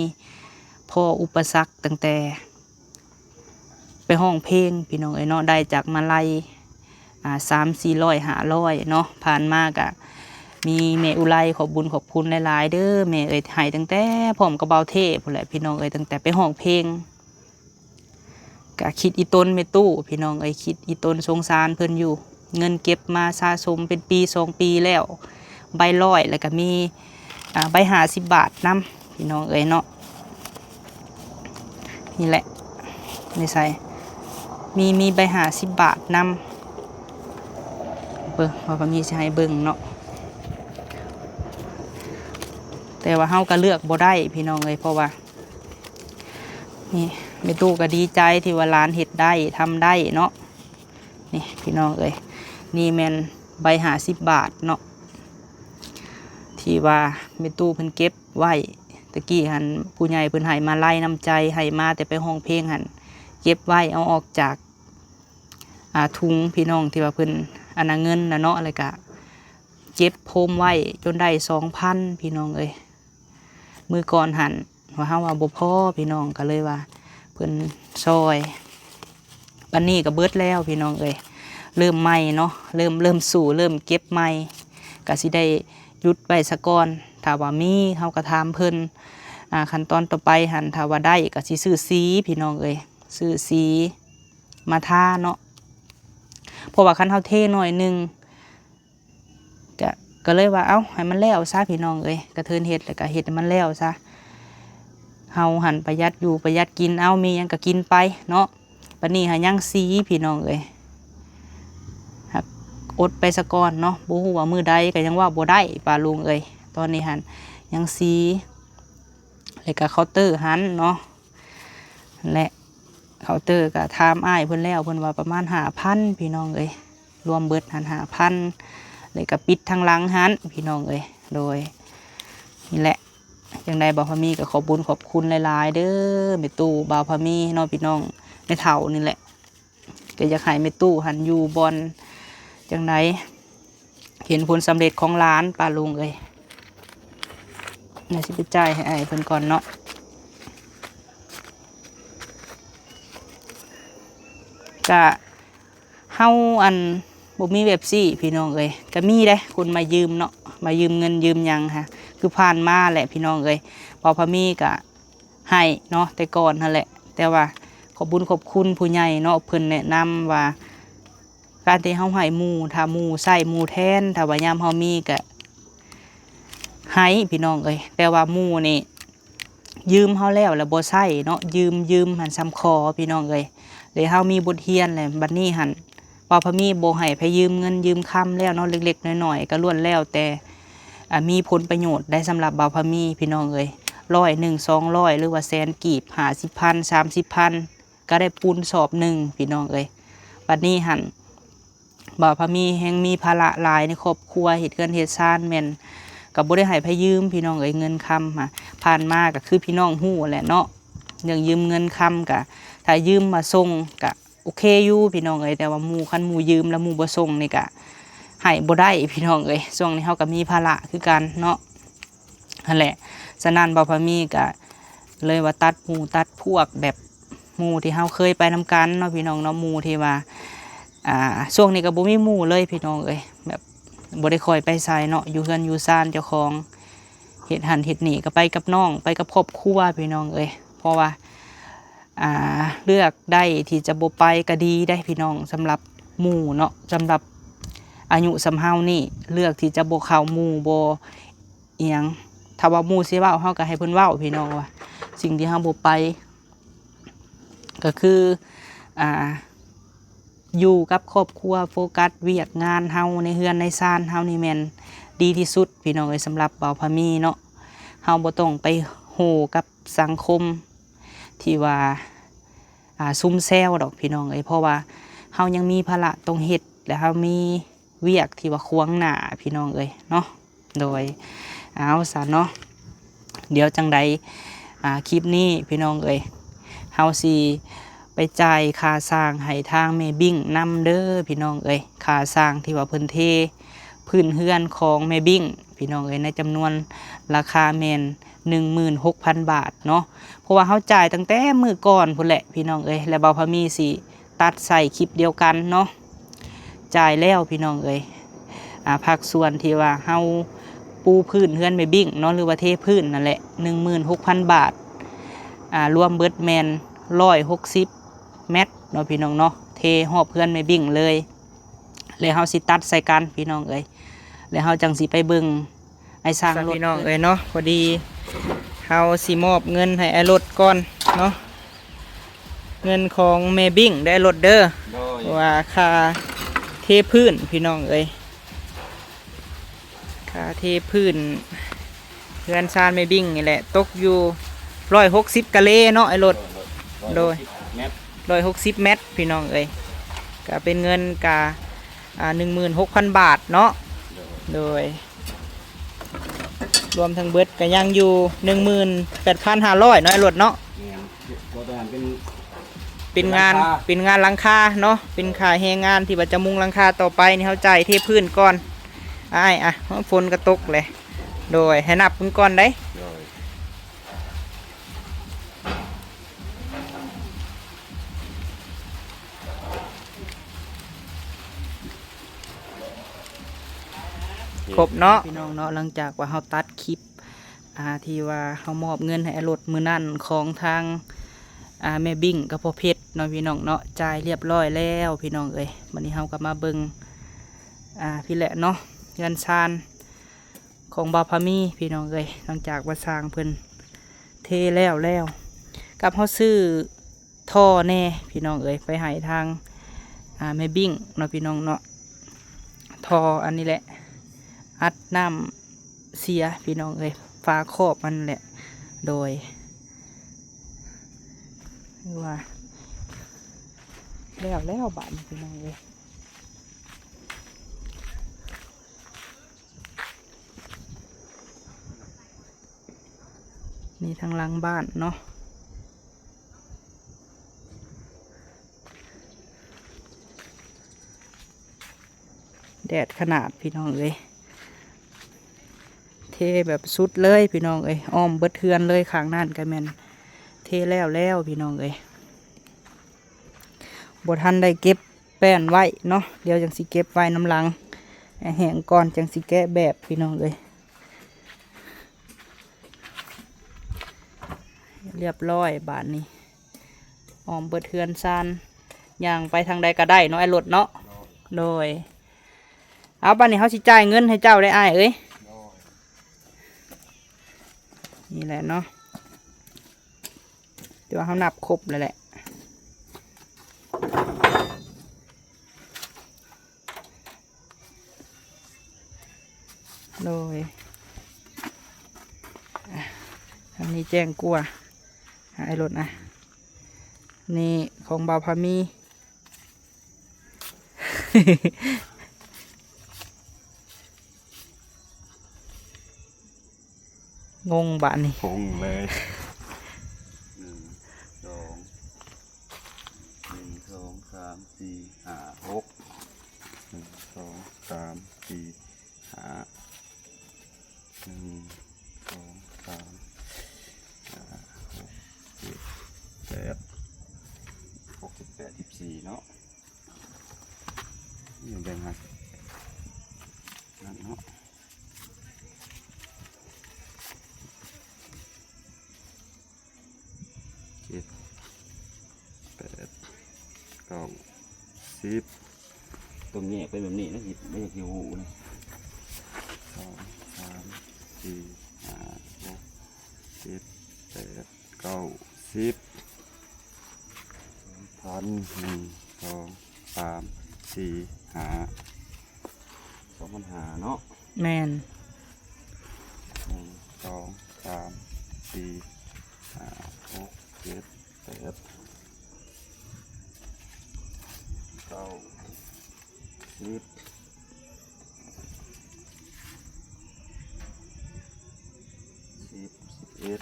ພໍ້ອຸປະສັກ ຕັ້ງແຕ່ໄປຮ້ອງເພງ ພີ່ນ້ອງເອີຍເນາະ ໄດ້ຈາກມາໄລ ອ່າ ສາມສີ່ຮ້ອຍ ຫ້າຮ້ອຍເນາະ. ຜ່ານມາກະມີແມ່ອຸໄລ ຂອບບຸນຂອບຄຸນຫຼາຍໆເດີແມ່ເອີຍ ໃຫ້ຕັ້ງແຕ່ພ້ອມກັບບ່າວເທພຸ້ນແຫຼະ ພີ່ນ້ອງເອີຍ ຕັ້ງແຕ່ໄປຮ້ອງເພງ. ກະຄິດອີຕົນແມ່ຕູ້ ພີ່ນ້ອງເອີຍ ຄິດອີຕົນ ສົງສານເພິ່ນຢູ່. ເງິນເກັບມາສະສົມເປັນປີສອງປີແລ້ວ ໃບຮ້ອຍ ແລ້ວກະມີ ອ່າ ໃບຫ້າສິບບາດນຳ ພີ່ນ້ອງເອີຍເນາະ. ນີ້ແຫຼະ ນີ້ໃສ່ ມີ ມີໃບຫ້າສິບບາດນຳ ເບິ່ງ ວ່າກໍມີຊິໃຫ້ເບິ່ງເນາະ ແຕ່ວ່າເຮົາກໍເລືອກບໍ່ໄດ້ ພີ່ນ້ອງເອີຍ ເພາະວ່າ ນີ້ ແມ່ຕູ້ກໍດີໃຈທີ່ວ່າຫຼານເຮັດໄດ້ ທຳໄດ້ເນາະ. ນີ້ ພີ່ນ້ອງເອີຍ ນີ້ແມ່ນໃບຫ້າສິບບາດເນາະ ທີ່ວ່າແມ່ຕູ້ເພິ່ນເກັບໄວ້ ຕະກີ້ຫັ້ນ ຜູ້ໃຫຍ່ເພິ່ນໃຫ້ມາໄລນ້ຳໃຈ ໃຫ້ມາແຕ່ໄປຮ້ອງເພງຫັ້ນ ເກັບໄວ້ ເອົາອອກຈາກ ອ່າ ຖົງ ພີ່ນ້ອງ ທີ່ວ່າເພິ່ນອັນນະເງິນນະເນາະ ແລ້ວກະເກັບໂຮມໄວ້ຈົນໄດ້ສອງພັນ ພີ່ນ້ອງເອີຍ. ມື້ກ່ອນຫັ້ນວ່າເຮົາວ່າບໍ່ພໍ ພີ່ນ້ອງ ກໍເລີຍວ່າເພິ່ນຊ່ອຍ ບັດນີ້ກໍເບິດແລ້ວ ພີ່ນ້ອງເອີຍ ເລີ່ມໃໝ່ເນາະ ເລີ່ມ ເລີ່ມສູ້ ເລີ່ມເກັບໃໝ່ ກໍຊິໄດ້ຢຸດໄວ້ສາກ່ອນ. ຖ້າວ່າມີ ເຮົາກໍຖາມເພິ່ນ ອ່າ ຂັ້ນຕອນຕໍ່ໄປຫັ້ນ ຖ້າວ່າໄດ້ກໍຊິຊື້ສີ ພີ່ນ້ອງເອີຍ ຊື້ສີມາທາເນາະ ເພາະວ່າຄັນເຮົາເທໜ້ອຍໜຶ່ງ ກະ ກໍເລີຍວ່າ ເອົ້າ ໃຫ້ມັນແລ້ວຊະພີ່ນ້ອງເອີຍ, ກະເທີນເຮັດແລ້ວກະເຮັດໃຫ້ມັນແລ້ວຊະ. ເຮົາຫັ້ນປະຢັດຢູ່ປະຢັດກິນ ເອົາ ມີຫຍັງກະກິນໄປເນາະ. ບັດນີ້ຫາຍັງສີພີ່ນ້ອງເອີຍ, ຫາກອົດໄປສາກ່ອນເນາະ, ບໍ່ຮູ້ວ່າມື້ໃດ ກະຍັງເວົ້າບໍ່ໄດ້ປ້າລຸງເອີຍ. ຕອນນີ້ຫັ້ນຍັງສີ ແລ້ວກະເຄົາເຕີຫັ້ນເນາະ, ແລະ ເຄົາເຕີກະຖາມອ້າຍເພິ່ນແລ້ວ ເພິ່ນວ່າປະມານຫ້າພັນພີ່ນ້ອງເອີຍ, ລວມເບິດຫັ້ນຫ້າພັນ ແລ້ວກະປິດທາງຫຼັງຫັ້ນພີ່ນ້ອງເອີຍ. ໂດຍ ນີ້ແຫຼະ ຈັ່ງໃດບ່າວພາມີກໍຂອບບຸນຂອບຄຸນຫຼາຍໆເດີ ແມ່ຕູ້ບ່າວພາມີເນາະພີ່ນ້ອງ, ແມ່ເຖົ້ານີ້ແຫຼະ ກໍຢາກໃຫ້ແມ່ຕູ້ຫັ້ນຢູ່ບ່ອນຈັ່ງໃດ ເຫັນຜົນສຳເລັດຂອງຫຼານປ້າລຸງເອີຍ. ແມ່ຊິໄປຈ່າຍໃຫ້ອ້າຍເພິ່ນກ່ອນເນາະ. ກະ ເຮົາ ອັນ ບໍ່ມີແບບຊີ້ພີ່ນ້ອງເອີຍ, ກະມີເດ້ຄົນມາຢືມເນາະ, ມາຢືມເງິນຢືມຫຍັງຫາ ຄືຜ່ານມາແຫຼະພີ່ນ້ອງເອີຍ. ບ່າວພາມີກະໃຫ້ເນາະ ແຕ່ກ່ອນຫັ້ນແຫຼະ, ແຕ່ວ່າຂອບບຸນຂອບຄຸນຜູ້ໃຫຍ່ເນາະ ເພິ່ນແນະນຳວ່າ ການທີ່ເຮົາໃຫ້ໝູ່ ຖ້າໝູ່ໃຊ້ໝູ່ແທນ, ຖ້າວ່າຍາມເຮົາມີກະໃຫ້ພີ່ນ້ອງເອີຍ. ແຕ່ວ່າໝູ່ນີ້ ຢືມເຮົາແລ້ວ ແລ້ວບໍ່ໃຊ້ເນາະ, ຢືມ ຢືມຫັ້ນສ່ຳຂໍພີ່ນ້ອງເອີຍ. ແລ້ວເຮົາມີບົດຮຽນແລ້ວ ບັດນີ້ຫັ້ນ ບ່າວພາມີບໍ່ໃຫ້ໃຜຢືມເງິນຢືມຄຳແລ້ວເນາະ, ເລັກໆນ້ອຍໆກໍລ້ວນແລ້ວແຕ່ ອ່າ ມີຜົນປະໂຫຍດໄດ້ສຳລັບບ່າວພາມີພີ່ນ້ອງເອີຍ. ຮ້ອຍໜຶ່ງ ສອງຮ້ອຍ ຫຼືວ່າແສນກີບ ຫ້າສິບພັນ ສາມສິບພັນ ກໍໄດ້ປູນສອບໜຶ່ງພີ່ນ້ອງເອີຍ. ບັດນີ້ຫັ້ນ ບ່າວພາມີແຮ່ງມີພາລະຫຼາຍໃນຄອບຄົວ ເຮັດເຮືອນເຮັດຊານ ແມ່ນກໍບໍ່ໄດ້ໃຫ້ໃຜຢືມພີ່ນ້ອງເອີຍ. ເງິນຄຳຫາ ຜ່ານມາກໍຄືພີ່ນ້ອງຮູ້ແຫຼະເນາະ, ເລື່ອງຢືມເງິນຄຳກະ ຖ້າຢືມມາສົ່ງກະໂອເຄຢູ່ພີ່ນ້ອງເອີຍ, ແຕ່ວ່າໝູ່ ຄັນໝູ່ຢືມແລ້ວໝູ່ບໍ່ສົ່ງນີ້ກະໃຫ້ບໍ່ໄດ້ພີ່ນ້ອງເອີຍ. ຊ່ວງນີ້ເຮົາກໍມີພາລະຄືກັນເນາະ. ຫັ້ນແຫຼະ ສະນັ້ນບ່າວພາມີກະເລີຍວ່າຕັດໝູ່ຕັດພວກ ແບບໝູ່ທີ່ເຮົາເຄີຍໄປນຳກັນເນາະພີ່ນ້ອງເນາະ, ໝູ່ທີ່ວ່າ ອ່າ ຊ່ວງນີ້ກໍບໍ່ມີໝູ່ເລີຍພີ່ນ້ອງເອີຍ, ແບບບໍ່ໄດ້ຄ່ອຍໄປໃສເນາະ, ຢູ່ເຮືອນຢູ່ຊານເຈົ້າຂອງ ເຮັດຫັ້ນເຮັດນີ້ ກໍໄປກັບນ້ອງ ໄປກັບຄອບຄົວພີ່ນ້ອງເອີຍ. ເພາະວ່າ ອ່າ ເລືອກໄດ້ທີ່ຈະບໍ່ໄປກໍດີໄດ໋ພີ່ນ້ອງ, ສຳລັບໝູ່ເນາະ, ສຳລັບອາຍຸສ່ຳເຮົານີ້ ເລືອກທີ່ຈະບໍ່ເຂົ້າໝູ່ ບໍ່ ອີ່ຫຍັງ ຖ້າວ່າໝູ່ຊິເວົ້າ ເຮົາກໍໃຫ້ເພິ່ນເວົ້າພີ່ນ້ອງ, ວ່າສິ່ງທີ່ເຮົາບໍ່ໄປກໍຄື ອ່າ ຢູ່ກັບຄອບຄົວ ໂຟກັສວຽກງານເຮົາໃນເຮືອນໃນຊານເຮົານີ້ແມ່ນດີທີ່ສຸດພີ່ນ້ອງເອີຍ. ສຳລັບບ່າວພາມີເນາະ, ເຮົາບໍ່ຕ້ອງໄປໂຫກັບສັງຄົມທີ່ວ່າ ອ່າ ຊຸມແຊວດອກພີ່ນ້ອງເອີຍ, ເພາະວ່າເຮົາຍັງມີພາລະຕ້ອງເຮັດ ແລະ ເຮົາມີ ວຽກທີ່ວ່າຂວາງໜ້າພີ່ນ້ອງເອີຍເນາະ. ໂດຍ ເອົາຊັ້ນເນາະ, ດຽວຈັ່ງໃດ ອ່າ ຄລິບນີ້ພີ່ນ້ອງເອີຍ ເຮົາຊິໄປຈ່າຍຄ່າສ້າງໃຫ້ທາງແມ່ບິ້ງນຳເດີພີ່ນ້ອງເອີຍ. ຄ່າສ້າງທີ່ວ່າເພິ່ນເທພື້ນເຮືອນຂອງແມ່ບິ້ງພີ່ນ້ອງເອີຍ ໃນຈຳນວນລາຄາແມ່ນໜຶ່ງໝື່ນຫົກພັນບາດເນາະ, ເພາະວ່າເຮົາຈ່າຍຕັ້ງແຕ່ມື້ກ່ອນພຸ້ນແຫຼະພີ່ນ້ອງເອີຍ. ແລະ ບ່າວພາມີຊິ ຕັດໃສ່ຄລິບດຽວກັນເນາະ, ຈ່າຍແລ້ວພີ່ນ້ອງເອີຍ. ອ່າ ພາກສ່ວນທີ່ວ່າເຮົາປູພື້ນເຮືອນແມ່ບິ້ງເນາະ ຫຼືວ່າເທພື້ນນັ້ນແຫຼະ ໜຶ່ງໝື່ນຫົກພັນບາດ, ອ່າ ລວມເບິດແມ່ນຮ້ອຍຫົກສິບແມັດເນາະພີ່ນ້ອງເນາະ, ເທຮອບເຮືອນແມ່ບິ້ງເລີຍ. ແລ້ວເຮົາຊິຕັດໃສ່ກັນພີ່ນ້ອງເອີຍ, ແລ້ວເຮົາຈັ່ງຊິໄປເບິ່ງ ອ້າຍຊ່າງລົດ ພີ່ນ້ອງເອີຍເນາະ. ພໍດີເຮົາຊິມອບເງິນໃຫ້ອ້າຍລົດກ່ອນເນາະ, ເງິນຂອງແມ່ບິ້ງເດີອ້າຍລົດເດີ, ໂດຍ ວ່າຄ່າເທພື້ນພີ່ນ້ອງເອີຍ, ຄ່າເທພື້ນເຮືອນຊານແມ່ບິ້ງນີ້ແຫຼະ ຕົກຢູ່ຮ້ອຍຫົກສິບກະເລເນາະອ້າຍລົດ, ໂດຍ ຮ້ອຍຫົກສິບແມັດ ຮ້ອຍຫົກສິບແມັດພີ່ນ້ອງເອີຍ, ກະເປັນເງິນກະ ອ່າ ໜຶ່ງໝື່ນຫົກພັນບາດເນາະ, ໂດຍ ໂດຍ ລວມທັງເບິດກໍຍັງຢູ່ໜຶ່ງໝື່ນແປດພັນຫ້າຮ້ອຍເນາະອ້າຍລົດເນາະ, ແມ່ນ ເພາະວ່າເປັນ ເປັນງານ ເປັນຫຼັງຄາ ເປັນງານຫຼັງຄາເນາະ, ເປັນຄ່າແຮງງານທີ່ວ່າຈະມຸງຫຼັງຄາຕໍ່ໄປນີ້ ເຮົາຈ່າຍເທພື້ນກ່ອນອ້າຍ. ອ່ະ ຝົນກໍຕົກແຫຼະ, ໂດຍ ໃຫ້ນັບເບິ່ງກ່ອນເດ້, ໂດຍ ຄົບເນາະ ພີ່ນ້ອງເນາະ. ຫຼັງຈາກວ່າເຮົາຕັດຄລິບ ອ່າ ທີ່ວ່າເຮົາມອບເງິນໃຫ້ອ້າຍລົດມື້ນັ້ນຂອງທາງ ອ່າ ແມ່ບິ້ງກັບພໍ່ເພັດເນາະ ພີ່ນ້ອງເນາະ, ຈ່າຍລຽບລ້ອຍແລ້ວພີ່ນ້ອງເອີຍ. ບັດນີ້ເຮົາກໍມາເບິ່ງ ອ່າ ພີ້ແຫຼະເນາະ ເຮືອນຊານ ຂອງບ່າວພາມີພີ່ນ້ອງເອີຍ. ຫຼັງຈາກວ່າຊ່າງເພິ່ນເທແລ້ວແລ້ວ ກັບເຮົາຊື້ທໍ່ແດ່ພີ່ນ້ອງເອີຍ ໄປໃຫ້ທາງ ອ່າ ແມ່ບິ້ງເນາະພີ່ນ້ອງເນາະ. ທໍ່ອັນນີ້ແຫຼະ ອັດນ້ຳເສຍພີ່ນ້ອງເອີຍ ຝາຄອບມັນແຫຼະ. ໂດຍ ຄືວ່າແລ້ວແລ້ວບາດນີ້ພີ່ນ້ອງເອີຍ. ນີ້ທາງຫຼັງບ້ານເນາະ ແດດຂະໜາດພີ່ນ້ອງເອີຍ. ເທແບບສຸດເລີຍພີ່ນ້ອງເອີຍ ອ້ອມເບິດເຮືອນເລີຍ. ຂ້າງນັ້ນກໍແມ່ນເທແລ້ວແລ້ວພີ່ນ້ອງເອີຍ. ບໍ່ທັນໄດ້ເກັບແປ້ນໄວ້ເນາະ ດຽວຈັ່ງຊິເກັບໄວ້ນຳຫຼັງ ໃຫ້ແຫ້ງກ່ອນຈັ່ງຊິແກະແບບພີ່ນ້ອງເອີຍ. ຮຽບຮ້ອຍບາດນີ້ ອ້ອມເບິດເຮືອນຊານ ຍ່າງໄປທາງໃດກໍໄດ້ເນາະ ອ້າຍລົດເນາະ. ໂດຍ ເອົາ ບາດນີ້ເຮົາຊິຈ່າຍເງິນໃຫ້ເຈົ້າໄດ້ອ້າຍເອີຍ. ໂດຍ ນີ້ແຫຼະເນາະ ແຕ່ວ່າເຮົານັບຄົບແລ້ວແຫຼະ. ໂດຍ ອ່ະ ທາງນີ້ແຈ້ງກວ່າ ອ່ະ ອ້າຍລົດນະ ນີ້ຂອງບ່າວພາມີ. ງົງບາດນີ້ ງົງເລີຍ. ໜຶ່ງ ສອງ ໜຶ່ງ ສອງ ສາມ ສີ່ ຫ້າ ຫົກ ໜຶ່ງ ສອງ ສາມ ສີ່ ຫ້າ ໜຶ່ງ ສອງ ສາມ ຫ້າ ຫົກ ເຈັດ ແປດ ຫົກ ເຈັດ ແປດ ສິບສີ່ເນາະ. ນີ້ແບ່ງໃຫ້ນັ້ນເນາະ ເຈັດ ແປດ ເກົ້າ ສິບ ຕ້ອງແຍກໄປແບບນີ້ນະ ຊິບໍ່ຢາກຫິວຫູນະ. ສອງ ສາມ ສີ່ ຫ້າ ຫົກ ເຈັດ ແປດ ເກົ້າ ສິບ ພັນ ໜຶ່ງ ສອງ ສາມ ສີ່ ຫ້າ ສອງພັນຫ້າເນາະ. ແມ່ນ ໜຶ່ງ ສອງ ສາມ ສີ່ ຫ້າ ຫົກ ເຈັດ ແປດ ເກົ້າ ສິບ ສິບ ສິບເອັດ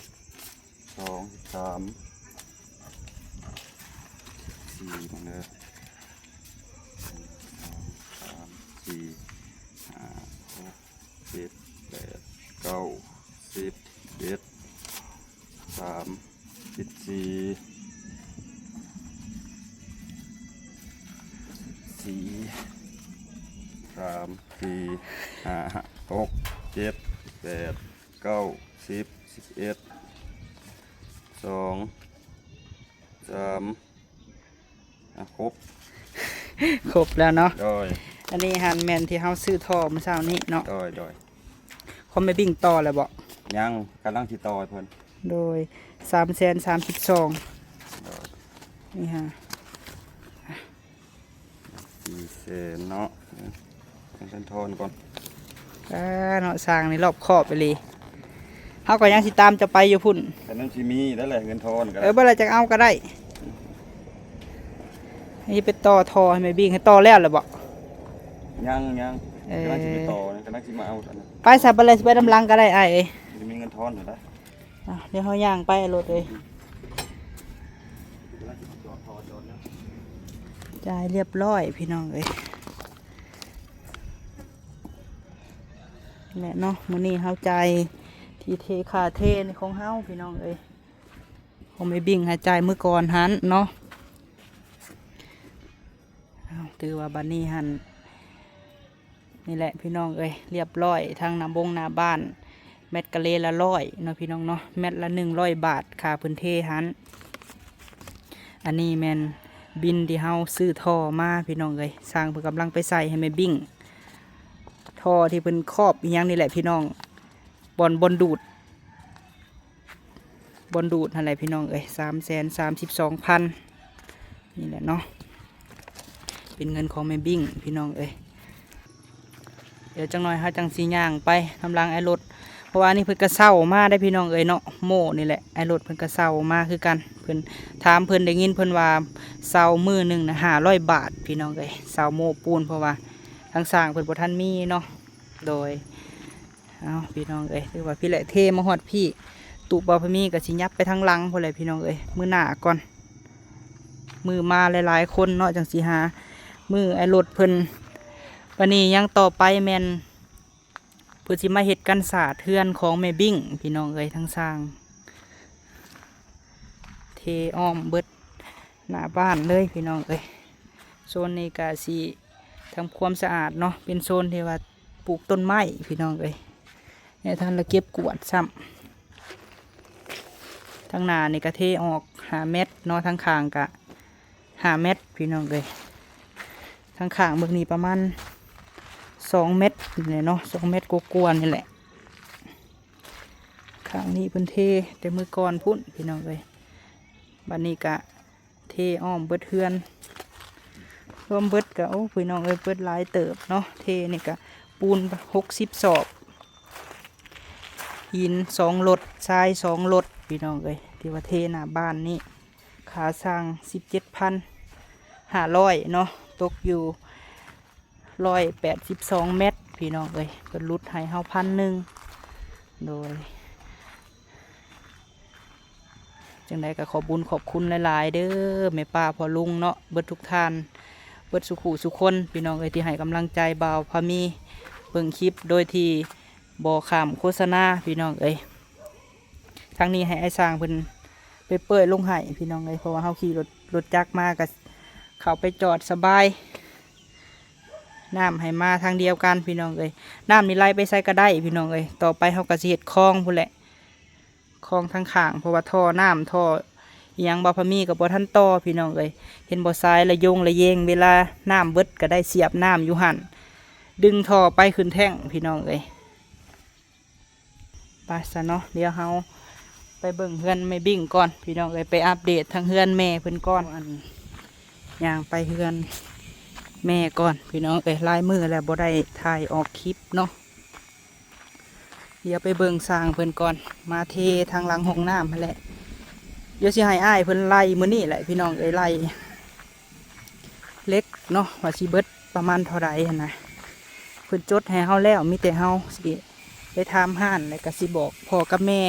ສອງ ສາມ ສີ່ ເບິ່ງເດີ ໜຶ່ງ ສອງ ສາມ ສີ່ ຫ້າ ຫົກ ເຈັດ ແປດ ເກົ້າ ສິບ ສິບເອັດ ສາມ ສິບສີ່ ສີ່ ສາມ ສີ່ ຫ້າ ຫົກ ເຈັດ ແປດ ເກົ້າ ສິບ ສິບເອັດ ສອງ ສາມ ອ່ະ ຄົບ ຄົບແລ້ວເນາະ. ໂດຍ ອັນນີ້ຫັ້ນແມ່ນທີ່ເຮົາຊື້ທໍ່ມື້ເຊົ້ານີ້ເນາະ. ໂດຍ ໂດຍ ຂອງແມ່ບິ້ງຕໍ່ແລ້ວບໍ່? ຍັງ ກຳລັງຊິຕໍ່ໃຫ້ເພິ່ນ. ໂດຍ ສາມແສນສາມສິບສອງ ໂດຍ ນີ້ຮະ ສີ່ແສນເນາະ ເງິນທອນກ່ອນ. ອ່າ ເນາະ ຊ່າງນີ້ລອບຄອບອີ່ຫຼີ. ເຮົາກໍຍັງຊິຕາມເຈົ້າໄປຢູ່ພຸ້ນ. ຄັນມັນຊິມີໄດ້ແຫຼະ ເງິນທອນກໍ ເອີ ບໍ່ລະ ຈັ່ງເອົາກໍໄດ້. ນີ້ໄປຕໍ່ທໍ່ໃຫ້ແມ່ບິ້ງ ໃຫ້ຕໍ່ແລ້ວລະບໍ່? ຍັງ ຍັງ ເອີ ກຳລັງຊິໄປຕໍ່ ກຳລັງຊິມາເອົາອັນນັ້ນ. ໄປຊະ ໄປເລີຍ ຊິໄປນຳຫຼັງກໍໄດ້ອ້າຍເອີຍ. ມີເງິນທອນຢູ່ໄດ໋. ອ່ະ ດຽວເຮົາຍ່າງໄປໂລດເອີຍ. ຈ່າຍຮຽບຮ້ອຍພີ່ນ້ອງເອີຍ. ແຫຼະເນາະ ມື້ນີ້ເຮົາຈ່າຍທີ່ເທ ຄ່າເທນີ້ຂອງເຮົາພີ່ນ້ອງເອີຍ. ຂອງແມ່ບິ້ງຫາຈ່າຍມື້ກ່ອນຫັ້ນເນາະ. ເອົາ ຖືວ່າບັດນີ້ຫັ້ນ ນີ້ແຫຼະພີ່ນ້ອງເອີຍ ຮຽບຮ້ອຍ ທັງໜ້າບົງໜ້າບ້ານ ແມັດກະເລລະຮ້ອຍເນາະພີ່ນ້ອງເນາະ ແມັດລະໜຶ່ງຮ້ອຍບາດ ຄ່າເພິ່ນເທຫັ້ນ. ອັນນີ້ແມ່ນບິນທີ່ເຮົາຊື້ທໍ່ມາພີ່ນ້ອງເອີຍ ຊ່າງເພິ່ນກຳລັງໄປໃສ່ໃຫ້ແມ່ບິ້ງ ທໍ່ທີ່ເພິ່ນຄອບອີ່ຫຍັງນີ້ແຫຼະພີ່ນ້ອງ. ບ່ອນ ບ່ອນດູດ ບ່ອນດູດຫັ້ນແຫຼະພີ່ນ້ອງເອີຍ ສາມແສນສາມສິບສອງພັນ ນີ້ແຫຼະເນາະ ເປັນເງິນຂອງແມ່ບິ້ງພີ່ນ້ອງເອີຍ. ດຽວຈັກໜ່ອຍເຮົາຈັ່ງຊິຍ່າງໄປນຳຫຼັງອ້າຍລົດ ເພາະວ່າອັນນີ້ເພິ່ນກະເຊົ່າມາໄດ໋ພີ່ນ້ອງເອີຍເນາະ ໂມ້ນີ້ແຫຼະ ອ້າຍລົດເພິ່ນກະເຊົ່າມາຄືກັນ ເພິ່ນ ຖາມເພິ່ນ ໄດ້ຍິນເພິ່ນວ່າເຊົ່າມື້ໜຶ່ງນະຫ້າຮ້ອຍບາດພີ່ນ້ອງເອີຍ ເຊົ່າໂມ້ປູນ ເພາະວ່າທາງຊ່າງເພິ່ນບໍ່ທັນມີເນາະ. ໂດຍ ເອົາພີ່ນ້ອງເອີຍ ຖືວ່າພີ້ແຫຼະ ເທມາຮອດພີ້ ຕູ້ບ່າວພາມີກະຊິຫຍັບໄປທາງຫຼັງພຸ້ນແຫຼະພີ່ນ້ອງເອີຍ ມື້ໜ້າກ່ອນ ມື້ມາຫຼາຍໆຄົນເນາະ ຈັ່ງຊິຫາມື້ອ້າຍລົດເພິ່ນ. ບາດນີ້ຍັງຕໍ່ໄປແມ່ນ ເພິ່ນຊິມາເຮັດກັນສາດເຮືອນຂອງແມ່ບິ້ງພີ່ນ້ອງເອີຍ ທາງຊ່າງ ເທອ້ອມເບິດໜ້າບ້ານເລີຍພີ່ນ້ອງເອີຍ. ໂຊນນີ້ກະຊິທຳຄວາມສະອາດເນາະ ເປັນໂຊນທີ່ວ່າປູກຕົ້ນໄມ້ພີ່ນ້ອງເອີຍ ຍັງບໍ່ທັນລະເກັບກວາດຊ້ຳ. ທາງໜ້ານີ້ກະເທອອກຫ້າແມັດເນາະ ທາງຂ້າງກະຫ້າແມັດພີ່ນ້ອງເອີຍ ທາງຂ້າງເບິ່ງນີ້ປະມານສອງແມັດນີ້ແຫຼະເນາະ ສອງແມັດກວ່າໆນີ້ແຫຼະ. ຂ້າງນີ້ເພິ່ນເທແຕ່ມື້ກ່ອນພຸ້ນພີ່ນ້ອງເອີຍ ບາດນີ້ກະເທອ້ອມເບິດເຮືອນ ລວມເບິດກະ ໂອ້ ພີ່ນ້ອງເອີຍ ເບິດຫຼາຍເຕີບເນາະ ເທນີ້ກະປູນຫົກສິບສອບ ຫີນສອງລົດ ຊາຍສອງລົດພີ່ນ້ອງເອີຍ ທີ່ວ່າເທໜ້າບ້ານນີ້ ຄ່າຊ່າງສິບເຈັດພັນຫ້າຮ້ອຍເນາະ ຕົກຢູ່ ຮ້ອຍແປດສິບສອງແມັດພີ່ນ້ອງເອີຍ ເພິ່ນຫຼຸດໃຫ້ເຮົາພັນໜຶ່ງ. ໂດຍ ຈັ່ງໃດກະຂອບບຸນຂອບຄຸນຫຼາຍໆເດີ ແມ່ປ້າພໍ່ລຸງເນາະ ເບິດທຸກທ່ານ ເບິດສູ່ຄູ່ສູ່ຄົນພີ່ນ້ອງເອີຍ ທີ່ໃຫ້ກຳລັງໃຈບ່າວພາມີ ເບິ່ງຄລິບໂດຍທີ່ບໍ່ຂ້າມໂຄສະນາພີ່ນ້ອງເອີຍ. ທາງນີ້ໃຫ້ອ້າຍຊ່າງເພິ່ນໄປເປີດລົງໃຫ້ພີ່ນ້ອງເອີຍ ເພາະວ່າເຮົາຂີ່ລົດ ລົດຈັກມາກະເຂົ້າໄປຈອດສະບາຍ ນ້ຳໃຫ້ມາທາງດຽວກັນພີ່ນ້ອງເອີຍ ນ້ຳນີ້ໄຫຼໄປໃສກະໄດ້ພີ່ນ້ອງເອີຍ. ຕໍ່ໄປເຮົາກະຊິເຮັດຄອງພຸ້ນແຫຼະ ຄອງທາງຂ້າງ ເພາະວ່າທໍ່ນ້ຳທໍ່ອີ່ຫຍັງບ່າວພາມີກະບໍ່ທັນຕໍ່ພີ່ນ້ອງເອີຍ ເຫັນບໍ່ ສາຍລະຍົງລະເຢງ ເວລານ້ຳເບິດກະໄດ້ສຽບນ້ຳຢູ່ຫັ້ນ ດຶງທໍ່ໄປຂຶ້ນແທ້ງພີ່ນ້ອງເອີຍ. ໄປຊະເນາະ ດຽວເຮົາໄປເບິ່ງເຮືອນແມ່ບິ້ງກ່ອນພີ່ນ້ອງເອີຍ ໄປອັບເດດທາງເຮືອນແມ່ເພິ່ນກ່ອນ ອັນ ຍ່າງໄປເຮືອນແມ່ກ່ອນພີ່ນ້ອງເອີຍ ຫຼາຍມື້ແລ້ວບໍ່ໄດ້ຖ່າຍອອກຄລິບເນາະ. ດຽວໄປເບິ່ງຊ່າງເພິ່ນກ່ອນ ມາເທທາງຫຼັງຫ້ອງນ້ຳຫັ້ນແຫຼະ ດຽວຊິໃຫ້ອ້າຍເພິ່ນໄລ່ມື້ນີ້ແຫຼະພີ່ນ້ອງເອີຍ ໄລ່ ເຫຼັກເນາະ ວ່າຊິເບິດປະມານເທົ່າໃດຫັ້ນນະ ເພິ່ນຈົດໃຫ້ເຮົາແລ້ວ ມີແຕ່ເຮົາຊິໄປຖາມຮ້ານ ແລ້ວກະຊິບອກພໍ່ກັບແມ່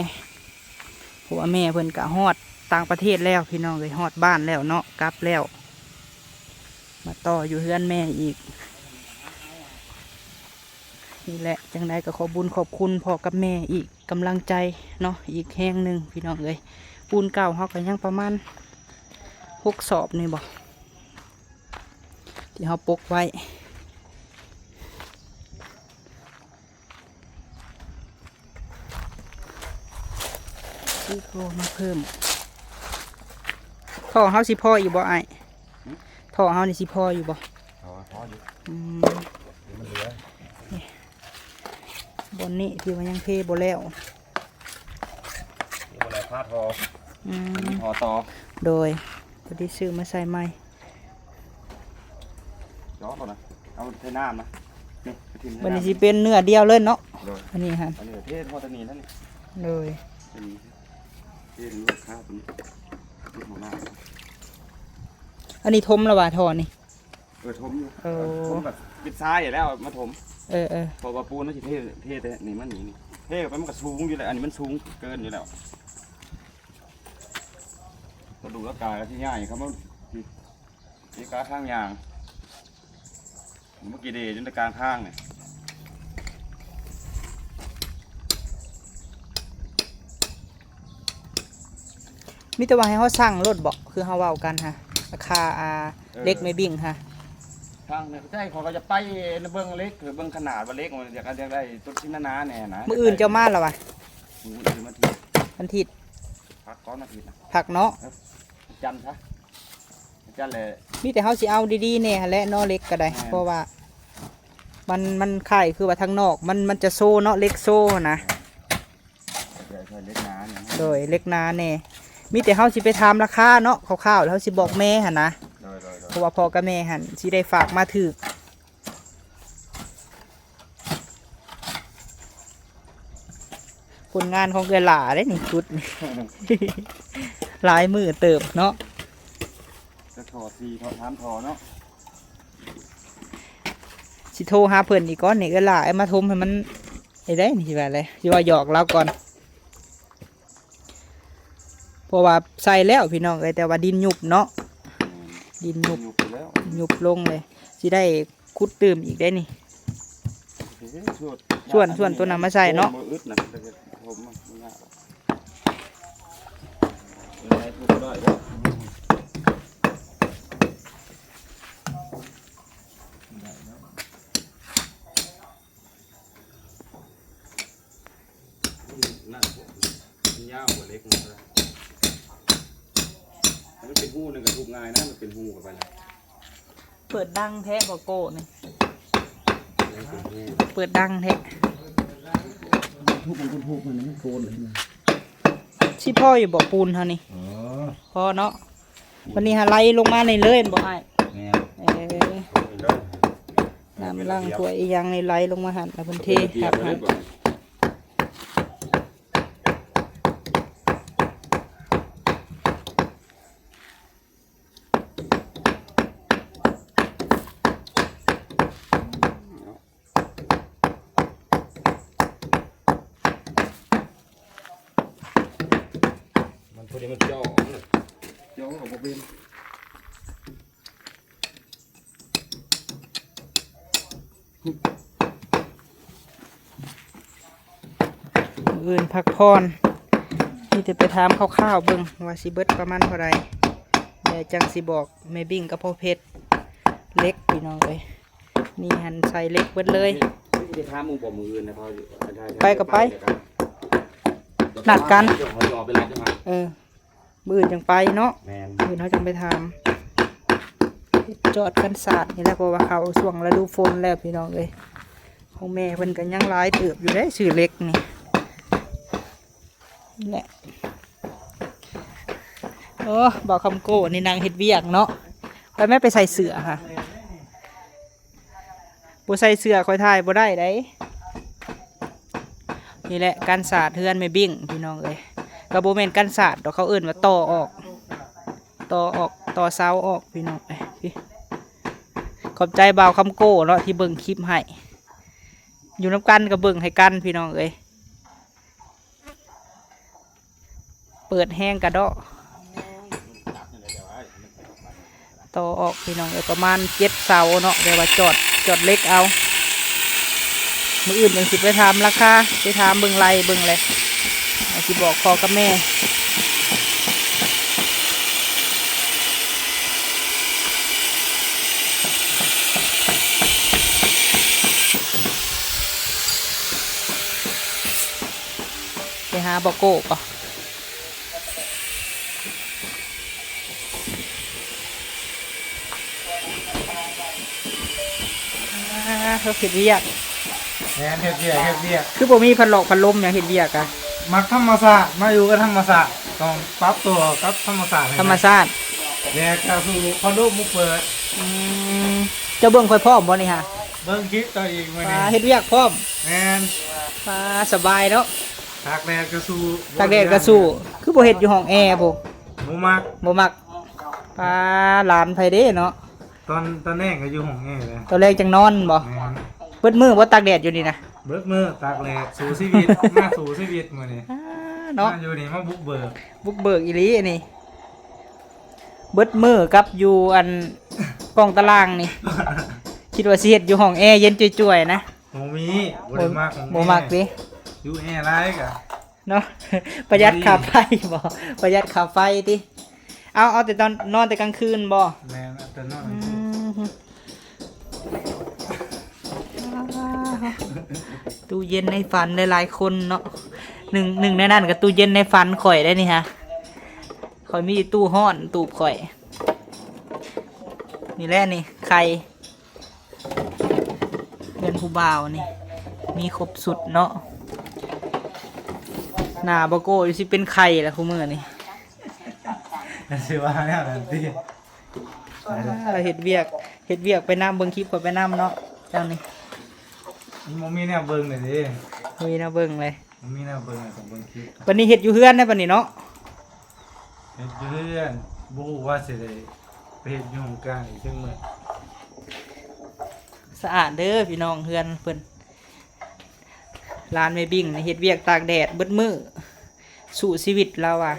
ເພາະວ່າແມ່ເພິ່ນກະຮອດຕ່າງປະເທດແລ້ວພີ່ນ້ອງເອີຍ ຮອດບ້ານແລ້ວເນາະ ກັບແລ້ວ ມາຕໍ່ຢູ່ເຮືອນແມ່ອີກ. ນີ້ແຫຼະ ຈັ່ງໃດກະຂອບບຸນຂອບຄຸນພໍ່ກັບແມ່ອີກ ກຳລັງໃຈເນາະ ອີກແຮງໜຶ່ງພີ່ນ້ອງເອີຍ. ປູນເກົ່າເຮົາກະຍັງປະມານຫົກສອບນີ້ບໍ ທີ່ເຮົາປົກໄວ້ ຊື້ໂຄມາເພີ່ມ. ທໍ່ເຮົາຊິພໍອີກບໍອ້າຍ? ຫືມ? ທໍ່ເຮົານີ້ຊິພໍຢູ່ບໍ? ພໍ ພໍຢູ່. ອືມ ມັນເຫຼືອ ບ່ອນນີ້ທີ່ວ່າຍັງເທບໍ່ແລ້ວ ບໍ່ໄດ້ພາທໍ່. ອືມ ມີທໍ່ຕໍ່. ໂດຍ ພໍດີຊື້ມາໃສ່ໃໝ່. ເຈາະໂລດນະ ເອົາໃສ່ນ້ຳນະ. ນີ້ ບາດນີ້ຊິເປັນເນື້ອດຽວເລີຍເນາະ. ໂດຍ ອັນນີ້ຫັ້ນ ອັນນີ້ເທພໍຕົວນີ້ແລ້ວນີ້. ໂດຍ ອັນນີ້ເທລົດຄາຕົວນີ້ ເທຂອງນ້ຳ. ອັນນີ້ຖົມແລ້ວຫວາ ທໍ່ນີ້? ເອີ ຖົມຢູ່. ເອີ ຖົມແບບເປັນຊາຍແລ້ວມາຖົມ. ເອີໆ ເພາະວ່າປູນມັນຊິເທ ເທແຕ່ນີ້ມານີ້ ນີ້ເທໄປມັນກະສູງຢູ່ແລ້ວ ອັນນີ້ມັນສູງເກີນຢູ່ແລ້ວ. ກະດູກອາກາດກະຊິຍ້າຍເຂົ້າມາ ຊິ ຊິກາທາງຍ່າງ ເມື່ອກີ້ເດຢູ່ໃນກາງທາງນີ້. ມີແຕ່ວ່າໃຫ້ເຮົາສັ່ງໂລດບໍ ຄືເຮົາເວົ້າກັນຫະ ລາຄາ ອ່າ ເອີ ເຫຼັກແມ່ບິ້ງຫະ? ທາງນີ້ໃຈເຂົາກະຈະໄປເບິ່ງເຫຼັກ ເບິ່ງຂະໜາດວ່າເຫຼັກມັນຢາກ ຢາກໄດ້ຕົວທີ່ໜາໆແດ່ນະ. ມື້ອື່ນເຈົ້າມາລະຫວາ? ມື້ອື່ນວັນທິດ ວັນທິດ ພັກກ່ອນວັນທິດນະ ພັກເນາະ. ເອີ ວັນຈັນຊະ ມີແຕ່ເຮົາຊິເອົາດີໆແດ່ຫັ້ນແຫຼະເນາະ ເຫຼັກກະໄດ້. ແມ່ນ ເພາະວ່າມັນ ມັນຄ້າຍຄືວ່າທາງນອກ ມັນ ມັນຈະໂຊເນາະ ເຫຼັກໂຊຫັ້ນນະ. ໃສ່ເຫຼັກໜານີ້ ໂດຍ ເຫຼັກໜາແດ່ ມີແຕ່ເຮົາຊິໄປຖາມລາຄາເນາະ ຄ່າວໆ ແລ້ວເຮົາຊິບອກແມ່ຫັ້ນນະ ໂດຍໆໆ ເພາະວ່າພໍ່ກັບແມ່ຫັ້ນຊິໄດ້ຝາກມາຖືກ ຜົນງານຂອງເອື້ອຍຫຼ້າເດ້ນີ້ ຂຸດນີ້ ຫຼາຍມື້ເຕີບເນາະ ຈັກທໍ່ ສີ່ທໍ່ ສາມທໍ່ເນາະ ຊິໂທຫາເພິ່ນອີກກ່ອນນີ້ ເອື້ອຍຫຼ້າ ເອົາມາຖົມໃຫ້ມັນ ໄດ້ ນີ້ ຊິວ່າແຫຼະ ຊິເວົ້າຫຍອກລາວກ່ອນ ເພາະວ່າໃສ່ແລ້ວພີ່ນ້ອງເອີຍ ແຕ່ວ່າດິນຍຸບເນາະ ອືມ ດິນຍຸບ ຍຸບໄປແລ້ວ ຍຸບລົງເລີຍ ຊິໄດ້ຂຸດຕື່ມອີກໄດ້ນີ້ ເອີ ຊວນ ຊວນ ຊວນໂຕນັ້ນມາໃສ່ເນາະ ບໍ່ອຶດນະ ແຕ່ວ່າຜົມມັນຍາກ ເອີ ໄດ້ ໄດ້ ໄດ້ ນັ້ນ ມັນຍາວກວ່າເຫຼັກ ມັນເປັນຮູນີ້ກະທຸບງ່າຍນະ ມັນເປັນຮູເຂົ້າໄປແລ້ວ ເປີດດັງແທ້ບໍ່ໂກ້ນີ້ ເປີດດັງແທ້ ທຸບມັນທຸບມັນໂກນເລີຍ ຊິພໍຢູ່ບໍ່ປູນເຮົານີ້ ອໍ ພໍເນາະ ບັດນີ້ຫາໄຫຼລົງມານີ້ເລີຍແມ່ນບໍ່ອ້າຍ ແມ່ນ ເອີ ນ້ຳລ້າງຖ້ວຍອີ່ຫຍັງນີ້ໄຫຼລົງມາຫັ້ນ ແລ້ວເພິ່ນເທທັບຫັ້ນ ມັນພໍດີມັນເຈາະ ເຈາະອອກບໍ່ເປັນ ມື້ອື່ນພັກຜ່ອນ ມີແຕ່ໄປຖາມຄ່າວໆເບິ່ງວ່າຊິເບິດປະມານເທົ່າໃດ ແລ້ວຈັ່ງຊິບອກແມ່ບິ້ງກັບພໍ່ເພັດ ເຫຼັກ ພີ່ນ້ອງເອີຍ ນີ້ຫັ້ນໃສ່ເຫຼັກເບິດເລີຍ ໄປກໍໄປ ນັດກັນ ເອີ ມື້ອື່ນຈັ່ງໄປເນາະ ແມ່ນ ມື້ອື່ນເຮົາຈັ່ງໄປຖາມ ຈອດກັນສາດນີ້ແຫຼະ ເພາະວ່າເຂົ້າຊ່ວງລະດູຝົນແລ້ວພີ່ນ້ອງເອີຍ ຂອງແມ່ເພິ່ນກໍຍັງຫຼາຍເຕີບຢູ່ເດ້ ຊື້ເຫຼັກນີ້ ນີ້ແຫຼະ ໂອ້ ບ່າວຄຳໂກ້ນີ້ນັ່ງເຮັດວຽກເນາະ ຂ້ອຍແມ່ໄປໃສ່ເສື້ອຫາ ບໍ່ໃສ່ເສື້ອຂ້ອຍຖ່າຍບໍ່ໄດ້ໃດ໋ ນີ້ແຫຼະ ກັນສາດເຮືອນແມ່ບິ້ງພີ່ນ້ອງເອີຍ ກໍບໍ່ແມ່ນກັນສາດດອກ ເຂົາເອີ້ນວ່າຕໍ່ອອກ ຕໍ່ອອກ ຕໍ່ເສົາອອກພີ່ນ້ອງເອີຍ ຂອບໃຈບ່າວຄຳໂກ້ເນາະ ທີ່ເບິ່ງຄລິບໃຫ້ ຢູ່ນຳກັນກໍເບິ່ງໃຫ້ກັນພີ່ນ້ອງເອີຍ. ເປີດແຮງກະເດາະ ຕໍ່ອອກພີ່ນ້ອງເອີຍ ປະມານເຈັດເສົາເນາະ ແບບວ່າຈອດ ຈອດເຫຼັກເອົາ ມື້ອື່ນຈັ່ງຊິໄປຖາມລາຄາ ໄປຖາມເບິ່ງໄລ່ເບິ່ງແຫຼະ ຊິບອກພໍ່ກັບແມ່ ໄປຫາບໍ່ໂກ້ບໍ່? ອ່າ ເຮັດວຽກ ແມ່ນ ເຮັດວຽກ ເຮັດວຽກ ຄືບໍ່ມີພັດລົມ ພັດລົມຫຍັງ ເຮັດວຽກກະມັກທຳມະຊາດ ມາຢູ່ກັບທຳມະຊາດ ຕ້ອງປັບຕົວກັບທຳມະຊາດໃຫ້ໄດ້ ທຳມະຊາດ ແດດກະສູ້ ພັດລົມບໍ່ເປີດ ອືມ ເຈົ້າເບິ່ງຂ້ອຍພ້ອມບໍ່ນີ້ຫາ? ເບິ່ງຄລິບເຈົ້າອີກມື້ນີ້ ປາ ເຮັດວຽກພ້ອມ ແມ່ນ ປາ ສະບາຍເນາະ ຕາກແດດກະສູ້ ຕາກແດດກະສູ້ ຄືບໍ່ເຮັດຢູ່ຫ້ອງແອພຸ້ນ? ບໍ່ມັກ ບໍ່ມັກ ປາ ຫຼານໃຜເດ້ເນາະ ຕອນ ຕອນແລງກະຢູ່ຫ້ອງແອເດ້ ຕອນແລງຈັ່ງນອນບໍ່? ແມ່ນ ເບິດມື້ບໍ່ຕາກແດດຢູ່ນີ້ນະ? ເບິດມື້ຕາກແດດ ສູ້ຊີວິດ ມາສູ້ຊີວິດມື້ນີ້ ອາ ເນາະ ມາຢູ່ນີ້ມາບຸກເບີກ ບຸກເບີກອີ່ຫຼີອັນນີ້ ເບິດມື້ກັບຢູ່ອັນກ້ອງຕາລ່າງນີ້ ຄິດວ່າຊິເຮັດຢູ່ຫ້ອງແອເຢັນຈ່ວຍໆນະ ບໍ່ມີ ບໍ່ໄດ້ມັກ ບໍ່ມັກເດ້ ຢູ່ແອຫຼາຍກະເນາະ ປະຢັດຄ່າໄຟບໍ່? ປະຢັດຄ່າໄຟຕິ ເອົາ ເອົາແຕ່ຕອນ ນອນແຕ່ກາງຄືນບໍ່? ແມ່ນ ເອົາແຕ່ນອນກາງຄືນ ອືມ ຕູ້ເຢັນໃນຝັນຫຼາຍໆຄົນເນາະ ໜຶ່ງ ໜຶ່ງໃນນັ້ນກະຕູ້ເຢັນໃນຝັນຂ້ອຍໄດ໋ນີ້ຫາ ຂ້ອຍມີຕູ້ຮ້ອນຕູບຂ້ອຍ ນີ້ແຫຼະນີ້ ໄຂ່ ເຮືອນຜູ້ບ່າວນີ້ ມີຄົບຊຸດເນາະ ໜ້າບໍ່ໂກ້ຢູ່ ຊິເປັນໄຂ້ລະຄູ່ມື້ນີ້. ຊິວ່າແນວນັ້ນຕິ? ເຮັດວຽກ ເຮັດວຽກໄປນຳ ເບິ່ງຄລິບຂ້ອຍໄປນຳເນາະ ເຈົ້ານີ້. ມັນບໍ່ມີແນວເບິ່ງເລີຍເດ້. ບໍ່ມີແນວເບິ່ງເລີຍ. ບໍ່ມີແນວເບິ່ງ ຕ້ອງເບິ່ງຄລິບ. ບັດນີ້ເຮັດຢູ່ເຮືອນໄດ໋ບັດນີ້ເນາະ. ເຮັດຢູ່ເຮືອນ ບໍ່ຮູ້ວ່າຊິໄດ້ໄປເຮັດຢູ່ຫ້ອງການອີກຈັກມື້. ສະອາດເດີພີ່ນ້ອງ ເຮືອນເພິ່ນ. ຫຼານແມ່ບິ້ງນີ້ເຮັດວຽກຕາກແດດເບິດມື້ ສູ້ຊີວິດລາວວ່າ.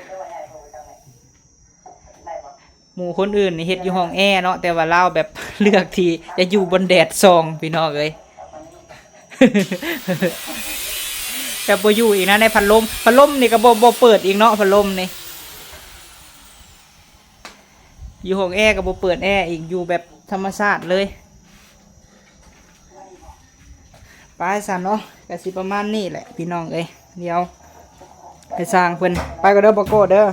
ໝູ່ຄົນອື່ນນີ້ເຮັດຢູ່ຫ້ອງແອເນາະ ແຕ່ວ່າລາວແບບເລືອກທີ່ຈະຢູ່ບ່ອນແດດສ່ອງພີ່ນ້ອງເອີຍ. ແບບບໍ່ຢູ່ອີກນະໃນພັດລົມ ພັດລົມນີ້ກໍບໍ່ ບໍ່ເປີດອີກເນາະ ພັດລົມນີ້. ຢູ່ຫ້ອງແອກໍບໍ່ເປີດແອອີກ ຢູ່ແບບທຳມະຊາດເລີຍ. ໄປຊັ້ນເນາະ ກໍຊິປະມານນີ້ແຫຼະພີ່ນ້ອງເອີຍ. ດຽວໃຫ້ຊ່າງເພິ່ນໄປກ່ອນເດີ ບໍ່ໂກ້ເດີ. ຂ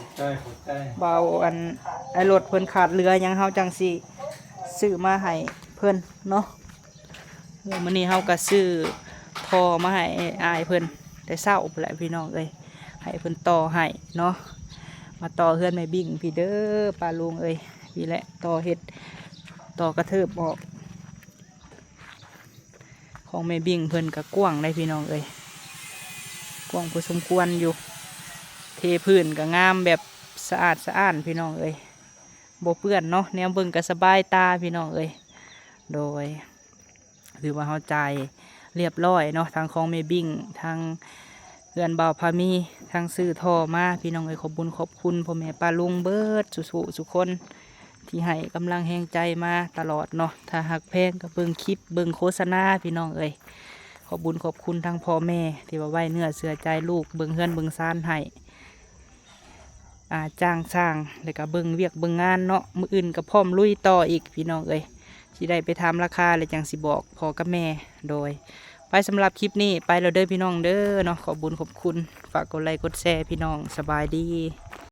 ອບໃຈ ຂອບໃຈ. ບ່າວອັນ ໄອ້ລົດເພິ່ນຂາດເຫຼືອຫຍັງ ເຮົາຈັ່ງຊິຊື້ມາໃຫ້ເພິ່ນເນາະ. ມື້ນີ້ເຮົາກໍຊື້ທໍ່ມາໃຫ້ອ້າຍເພິ່ນແຕ່ເຊົ້າພຸ້ນແຫຼະພີ່ນ້ອງເອີຍ ໃຫ້ເພິ່ນຕໍ່ໃຫ້ເນາະ. ມາຕໍ່ເຮືອນແມ່ບິ້ງພີ້ເດີ ປ້າລຸງເອີຍ. ພີ້ແຫຼະ ຕໍ່ເຮັດ ຕໍ່ກະເທີບອອກ. ຂອງແມ່ບິ້ງເພິ່ນກໍກວ້າງໄດ໋ພີ່ນ້ອງເອີຍ ກວ້າງພໍສົມຄວນຢູ່. ເທພື້ນກໍງາມ ແບບສະອາດສະອ້ານພີ່ນ້ອງເອີຍ ບໍ່ເປື້ອນເນາະ. ແນມເບິ່ງກໍສະບາຍຕາພີ່ນ້ອງເອີຍ. ໂດຍ ຖືວ່າເຮົາຈ່າຍລຽບລ້ອຍເນາະ ທັງຂອງແມ່ບິ້ງ ທັງເຮືອນບ່າວພາມີ ທັງຊື້ທໍ່ມາພີ່ນ້ອງເອີຍ. ຂອບບຸນຂອບຄຸນພໍ່ແມ່ປ້າລຸງເບິດສູ່ຜູ້ສູ່ຄົນ ທີ່ໃຫ້ກຳລັງແຮງໃຈມາຕະຫຼອດເນາະ. ຖ້າຮັກແພງກໍເບິ່ງຄລິບ ເບິ່ງໂຄສະນາພີ່ນ້ອງເອີຍ. ຂອບບຸນຂອບຄຸນທັງພໍ່ແມ່ທີ່ວ່າໄວ້ເນື້ອເຊື່ອໃຈລູກ ເບິ່ງເຮືອນເບິ່ງຊານໃຫ້ ອາ ຈ້າງຊ່າງ ແລ້ວກໍເບິ່ງວຽກເບິ່ງງານເນາະ. ມື້ອື່ນກໍພ້ອມລຸຍຕໍ່ອີກພີ່ນ້ອງເອີຍ. ຊິໄດ້ໄປຖາມລາຄາ ແລ້ວຈັ່ງຊິບອກພໍ່ກັບແມ່. ໂດຍ ໄປ ສຳລັບຄລິບນີ້ໄປແລ້ວເດີພີ່ນ້ອງເດີເນາະ. ຂອບບຸນຂອບຄຸນ ຝາກກົດໄລກົດແຊພີ່ນ້ອງ. ສະບາຍດີ.